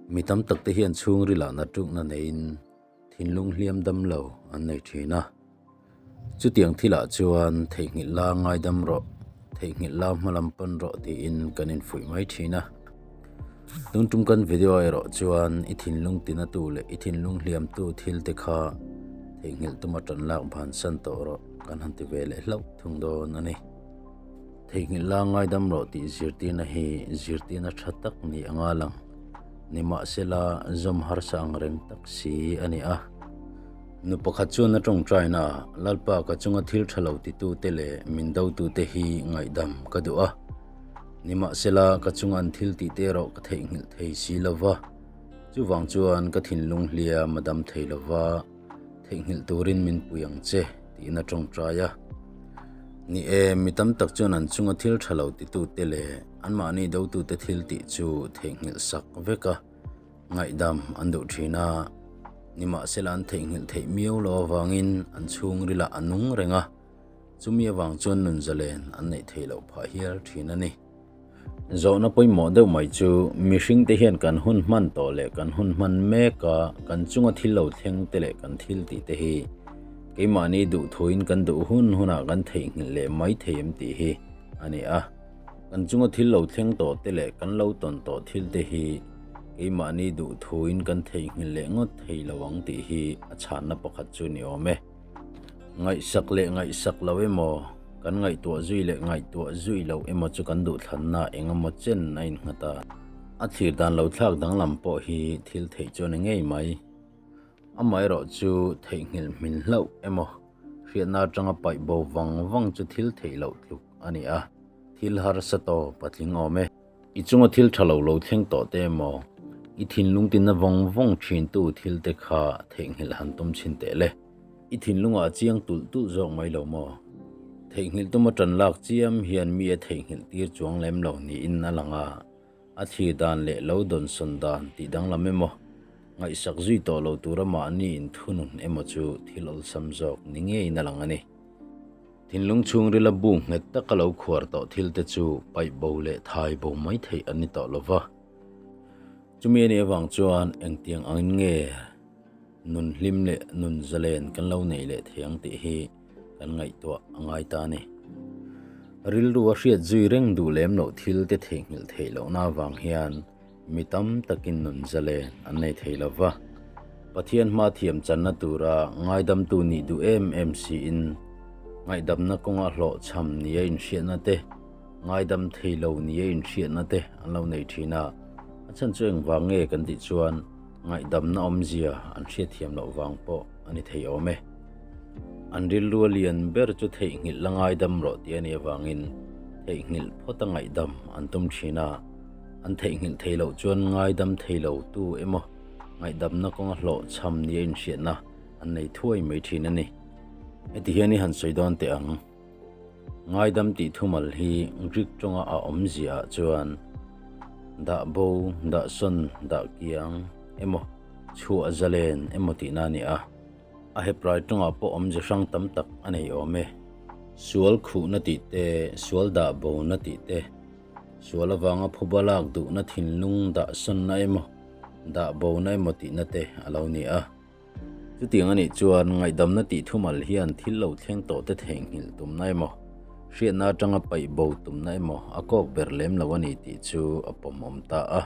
Mi tam tak te hian chhungril ah natrukna neiin thinlung hliam dam lo an nei thin a. Chutiang thilah chuan theihnghilh la ngaidam rawh, theihnghilh la hmalam pan rawh tiin kan infuih mai thin a. Tun tum kan video erawh chuan i thinlung tinatu leh i thinlung hliamtu thil te kha theihnghilh tuma tan lak bansan tawh rawh kan han ti ve leh hlauh thung dawn a ni. Theihnghilh la ngaidam rawh tih zirtirna hi zirtirna tha tak ni anga lang. Nimahsela zawm harsa ang reng tak si a ni a. Nu pakhat chuan a tawngtaina ah, Lalpa ka chunga thil tha lo titute leh min dotute hi ngaihdam ka duh a. Nimahsela ka chunga an thil tihte erawh ka theihnghilh thei si lo va. Chuvang chuan ka thinlung hliam a dam thei lo va. Theihnghilh turin min pui ang che, tiin a tawngtai a. Ni e, mi tam tak chuan an chunga thil tha lo titute leh anmahni dotute thil tih chu theihnghilh sak vek a, ngaihdam an duh thin a. Nimahsela an theihnghilh theih miau lo avangin an chhungrilah a nung reng a, chumi avang chuan nun zalen an neih theih loh phah hial thin a ni. Zawhna pawimawh deuh mai chu mihringte hian kan hun hman tawh leh kan hun hman mek a, kan chunga thil lo thleng te leh kan thil tih te hi keimahni duhthuin kan duh hun hunah kan theihnghilh leh mai thei em tih hi a ni a. Kan chunga thil lo thleng tawh te leh kan lo tawn tawh thil te hi keimahni duhthuin kan theihnghilh leh ngawt thei lo ang tih hi a chhanna pakhat chu ni awm e. Ngaihsak leh ngaihsak lo emaw, kan ngaihtuah zui leh ngaihtuah zui loh emaw chu kan duhthlanna eng emaw chen a innghat a. A thlir dan lo thlak danglam pawh hi thil theih chu a ni ngei mai. Amaherawh chu theihnghilh hmin hlauh emaw, hriatna atanga paih bo vang vang chu thil theih loh tluk a ni a, thil harsa tawp a tling awm e. I chunga thil tha lo lo thleng tawh te emaw, i thinlung tina vawng vawng thintu thil te kha theihnghilh han tum chhin teh le. I thinlungah a chiang tulh tulh zawk mai lo maw? Theihnghilh tuma tan lak chiam hian mi a theihnghilh tir chuang lem lo niin a lang a, a thlir dan leh lo dawnsawn dan tih danglam emaw, ngaihsak zui tawh lo tura mahni inthunun emaw chu thil awlsam zawk ni ngeiin a lang a ni. Thinlung chhungrila bu nghet taka lo khuar tawh thil te chu paih bo leh thai bo mai theih an ni tawh lo va. Chumi a nih avang chuan engtiang angin nge nun hlim leh nun zalen kan lo neih leh thei ang tih hi kan ngaihtuah a ngai ta a ni. Rilru a hriat zui reng duh lem loh thil te theihnghilh theih lohna avang hian Mi tam takin nun zalen an nei thei lo va, Pathian hma thiam channa tura ngaidamtu nih duh em em siin, ngaihdamna kawnga hlawhchham nia inhriatna te, ngaidam thei lo nia inhriatna te an lo nei thin a. A chhan chu engvang nge kan tih chuan ngaihdamna awmzia an hriatthiam loh vang pawh a ni thei awm e. An rilru a lian ber chu theihnghilh la ngaidam rawh tih a nih avangin theihnghilh phawta ngaihdam an tum thin a. An theihnghilh thei loh chuan ngaidam thei lo tu emaw ngaihdamna kawnga hlawhchham nia inhriatna an nei thuai mai thin a ni. Heti hian i han sawi dawn teh ang. Ngaidam tih thumal hi Greek tawnga a awmzia ah chuan dah bo, dah sawn, dah kiang emaw chhuah zalen emaw tihna a ni a. A Hebrai tawngah pawh awmze hrang tam tak a nei awm e. Sual khuhna tih te, sual dah bona tih te, Sual avanga phuba lak duhna thinlung dah sawnna emaw, dah bona emaw tihna te a lo ni a. Chutiang a nih chuan ngaihdamna tih thumal hian thil lo thleng tawh te theihnghilh tumna emaw, hriatna atanga paih bo tumna emaw a kawk ber lem lo a ni tih chu a pawmawm ta a.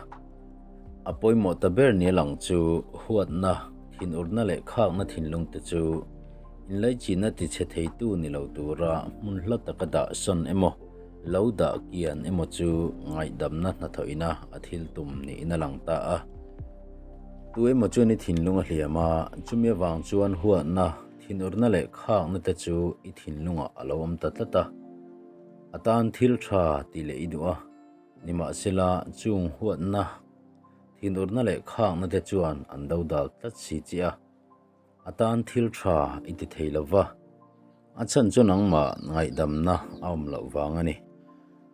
A pawimawh ta ber nia lang chu huatna, thinurna leh khakna thinlung te chu inlaichinna tichhe theitu ni lo tura hmun hla taka dah sawn emaw, Lo dah kian emaw chu ngaihdamna hnathawhina a thil tum niin a lang ta a. Tu emaw chuan i thinlung a hliam a, chumi avang chuan huatna, thinurna leh khakna te chu i thinlungah a lo awm ta tlat a. A tan thil tha tih leh i duh a, nimahsela chung huatna, thinurna leh khakna te chuan an do dal tlat si che a. A tan thil tha i ti thei lo va, a chhan chu nangmah ngaihdamna a awm loh vang a ni.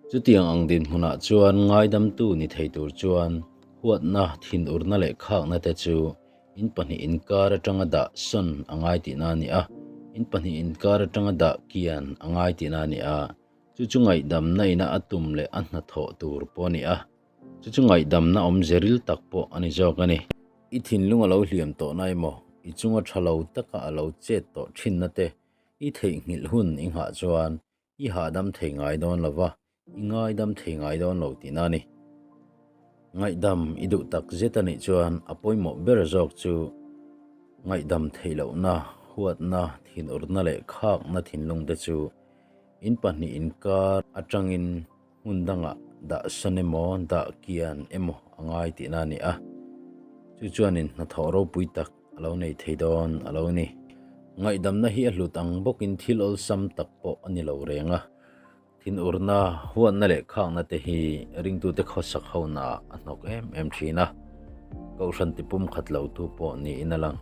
Chutiang ang dinhmunah chuan ngaidamtu ni thei tur chuan huatna, thinurna leh khakna te chu in pahnih inkar atanga dah sawn a ngai tihna a ni a, in pahnih inkar atanga dah kian a ngai tihna a ni a, chu chu ngaihdamna ina a tum leh a hnathawh tur pawh a ni a. Chu chu ngaihdamna awmze ril tak pawh a ni zawk a ni. I thinlung a lo hliam tawhna emaw, i chunga tha lo taka a lo chet tawh thinna te i theihnghilh hun i nghah chuan i hahdam thei ngai dawn lo va, i ngaidam thei ngai dawn lo tihna a ni. Ngaihdam i duh tak zet a nih chuan a pawimawh ber zawk chu ngaihdam theih lohna, huatna, thinurna leh khakna thinlung te chu in pahnih inkar atangin hmun dangah dah san emaw, dah kian emaw a ngai tihna a ni a. Chu chuanin hnathawh ropui tak a lo nei thei dawn a lo ni. Ngaihdamna hi a hlut ang bawkin thil awlsam tak pawh a ni lo reng a. Thinurna, huatna leh khakna te hi ringtute khawsak honaah a hnawk em em thin a, Kohhran tipum khat lo tu pawh niin a lang.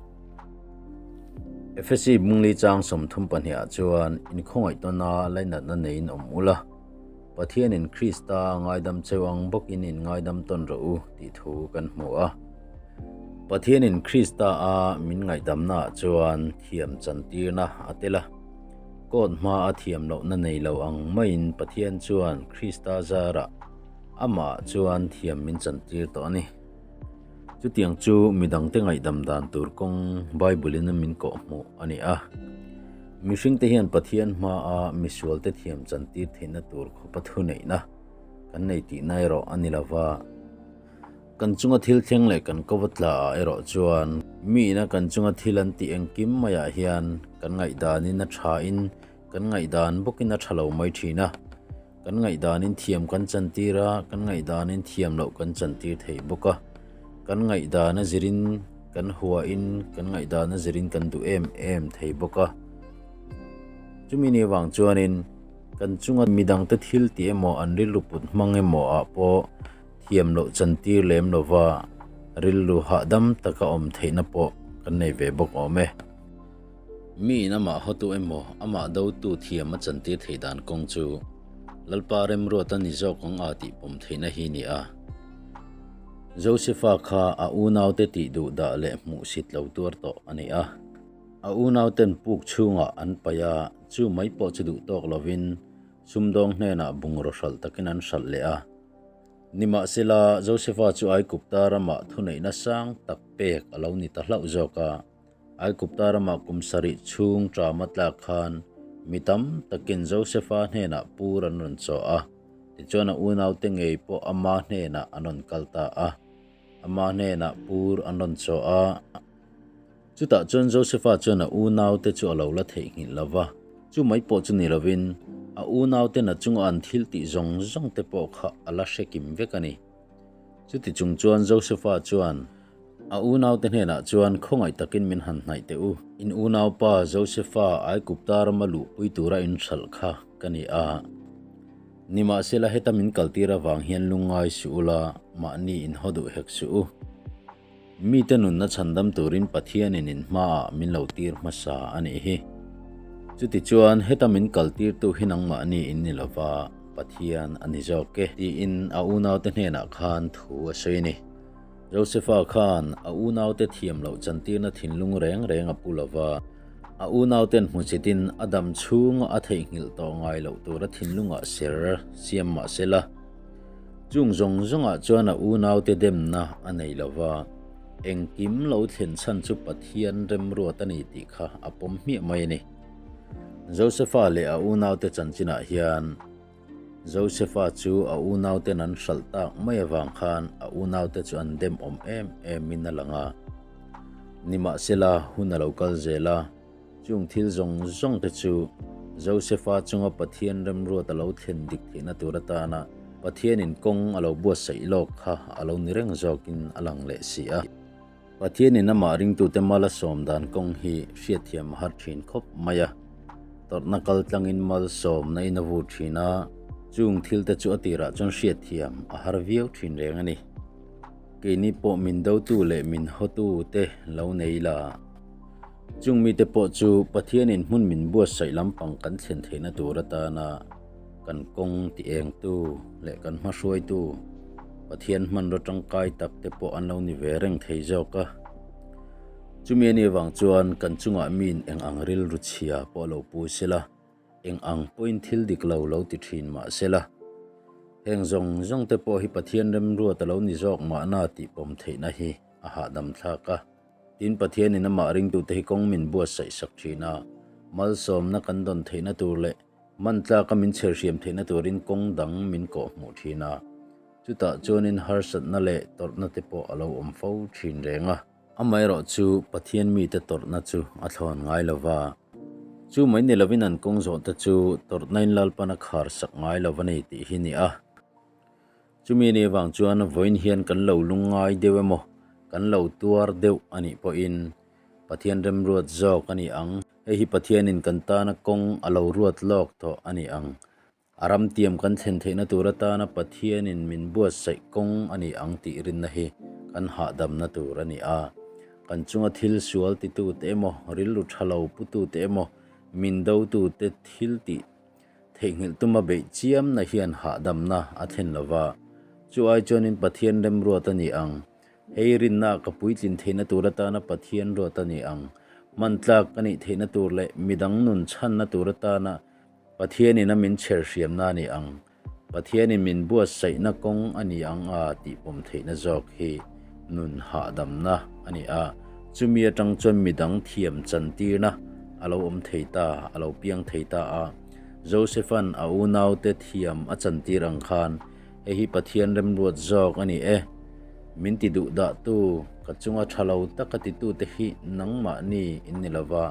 Efesi Bungli chang 32 ah chuan inkhawngaih tawna lainatna neiin awm ula, Pathianin Krista ngaidam cheu ang bawkin in ngaidam tawn rawh u tih thu kan hmu a. Pathianin Krista a min ngaihdamnaah chuan thiam chantirna a tel a. Court hmaa thiam lohna nei lo ang maiin Pathian chuan Krista zarah amah chuan thiam min chantir tawh a ni. Chutiang chu midangte ngaihdam dan tur kawng Bible-in min kawhhmuh a ni a. Mihringte hian Pathian hmaa misualte thiam chantir theihna tur khawpa thuneihna kan nei tihna erawh a ni lo va. Kan chunga thil thleng leh kan kova tlaah erawh chuan miina kan chunga thil an tih engkim maiah hian kan ngaihdanin a thain kan ngaihdan bawkin a tha lo mai thin a. Kan ngaihdanin thiam kan chantir a, kan ngaihdanin thiam loh kan chantir thei bawk a. Kan ngaihdan a zirin kan huain kan ngaihdan a zirin kan duh em em thei bawk a. Chumi ni avang chuanin kan chunga midangte thil tih emaw an rilru put hmang emaw ah pawh thiam loh chantir lem lova rilru hahdam taka awm theihna pawh kan nei ve bawk awm e. Mi in amah hotu emaw amah dotu thiam a chantir theih dan kawng chu Lalpa remruat a ni zawk ang a tih pawm theihna hi ni a. Josefa kha a unaute tih duh dah leh hmuhsit lo tuar tawh a ni a. A unauten puk chhungah an paih a, chu mai pawh chu duh tawk lovin sumdawng hnenah bungraw hralh takin an hralh leh a. Nimahsela, Josefa chu Aigupta ramah thuneihna sang tak pek a lo ni ta hlauh zawk a. Aigupta ramah kum sarih chhung ṭam a tlak khan mi tam takin Josefa hnenah pur an rawn chawh a, tichuan a unaute ngei pawh ama hnenah an rawn kal ta a. Ama hnenah pur an rawn chawh a. Chutah chuan Josefa chuan a unaute chu a lo la theihnghilh lo va, chu mai pawh chu ni lovin a unauten a chunga an thil tih zawng zawng te pawh kha a la hre kim vek a ni. Chuti chung chuan Josefa chuan A unaute hnenah chuan khawngaih takin min han hnaih teh u. In unaupa Josefa Aigupta rama luhpui tura in hralh kha ka ni a. Nimahsela heta min kaltir avang hian lungngai suh ula, mahni in haw duh hek suh u. Mite nunna chhandam turin Pathianin in hmaah min lo tir hmasa a nih hi. Chutichuan heta min kaltirtu hi nangmahni in ni lova, Pathian a ni zawk e, tiin a unaute hnenah khan thu a sawi a ni. Josefa khan a unaute thiam loh chantirna thinlung reng reng a pu lo va, a unauten hmuchitin a dam chhunga a theihnghilh tawh ngai loh tura thinlungah ser siam mah se la. Chung zawng zawngah chuan a unaute demna a nei lo va, engkim lo thlen chhan chu Pathian remruat a ni tih kha a pawm hmiah mai a ni. Josefa leh a unaute chanchinah hian Josefa chu a unauten an hralh tak mai avang khan a unaute chu an dem awm em emin a lang a. Nimahsela, hun a lo kal zel a, chung thil zawng zawngte chu Josefa chunga Pathian remruat a lo thlen dik theihna tur atana Pathianin kawng a lo buatsaih lawk kha a lo ni reng zawkin a lang leh si a. Pathianin amah ringtute mal a sawm dan kawng hi hriatthiam a har thin khawp mai a. Tawrhna kal tlangin malsawmna in a vur thin a, chung thilte chu a tirah chuan hriatthiam a har viau thin reng a ni. Keini pawh min dotu leh min hawtu te lo nei la. Chung mite pawh chu Pathianin hmun min buatsaih lampang kan thlen theihna tur atana kan kawng ti engtu leh kan hmahruaitu Pathian hmanraw tangkai tak te pawh an lo ni ve reng thei zawk a. Chumi a nih avang chuan kan chungah miin eng ang rilru chhia pawh lo pu sela, eng ang pawhin thil dik lo lo ti thin mah sela. Heng zawng zawng te pawh hi Pathian remruat a lo ni zawk mahna tih pawm theihna hi a hahdam thlak a. Tin, Pathianin amah ringtute hi kawng min buatsaih sak thin a, malsawmna kan dawn theihna tur leh man tlaka min chherhriam theihna turin kawng dang min kawh hmuh thin a. Chutah chuanin harsatna leh tawrhna te pawh a lo awm fo thin reng a. Amaherawh chu Pathian mite tawrhna chu a thlawn ngai lo va. Chu mai ni lovin an kawng zawhte chu tawrhnain Lalpan a khar sak ngai lo a ni tih hi ni a. Chumi ni avang chuan vawiin hian kan lo lungngai deuh emaw, kan lo tuar deuh a nih pawhin Pathian remruat zawk a ni ang. Hei hi Pathianin kan tana kawng a lo ruat lawk tawh a ni ang. A ramtiam kan thlen theihna tur atana Pathianin min buatsaih kawng a ni ang tih rinna hi kan hahdamna tur a ni a. Kan chunga thil sual titute emaw, rilru tha lo putute emaw, min dotute thil tih Theihnghilh tuma beih chiamna hian hahdamna a thlen lo va, chu ai chuanin Pathian remruat a ni ang. Hei rinna ka puitlin theihna tur atana Pathian ruat a ni ang. Hman tlak ka nih theihna tur leh midang nun chhanna tur atana Pathianin a min chher hriamna a ni ang. Pathianin min buatsaihna kawng a ni ang a tih pawm theihna zawk hi nun hahdamna a ni a, chumi atang chuan midang thiam chantirna a lo awm thei ta, a lo piang thei ta a. Josepha'n a unaute thiam a chantir ang khan, Hei hi Pathian remruat zawk a ni e. Min ti duh dahtu, ka chunga tha lo taka titute hi nangmahni in ni lova,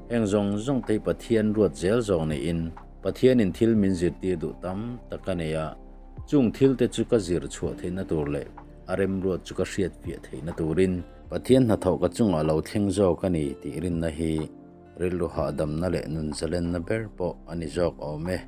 heng zawng zawng te hi Pathian ruat zel zawk niin Pathianin thil min zirtir duh tam tak a nei a. Chung thilte chu ka zir chhuah theihna tur leh a remruat chu ka hriat fiah theihna turin Pathian hnathawh ka chungah lo thleng zawk a ni tih rinna hi rilru hahdamna leh nun zalenna ber pawh a ni zawk awm e.